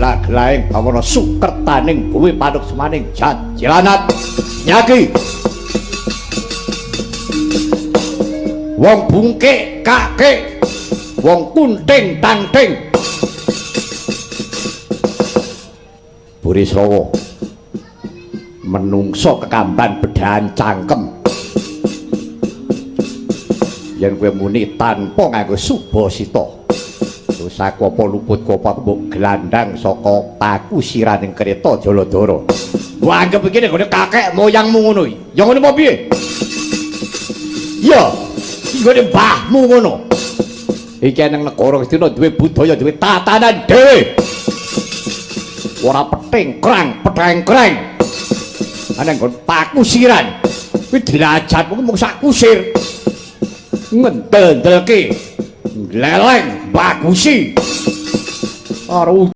Gelag-gelahing bawana sukertaning bumi panuksmaning jajilanat. Nyaki. Wong bungkik kakek, wong kunting tangting. Burisrawa menungso kekamban bedahan cangkem. Yen kowe muni tanpa nganggo subasita, dosaku apa luputku apa mbok glandang saka pakusiraning kereta Jaladara. Mbok anggep iki nggone kakek moyangmu ngono iki. Ya ngono apa piye? Ya, nggone mbahmu ngono. Iki nang negara Ngastina duwe budaya, duwe tatanan dhewe. Ora peting krang, peteng kreng. Ana nggon pakusiran. Kuwi derajatmu mung sak kusir. Ngendel-ndelke, ngleleng, bagusi. Karo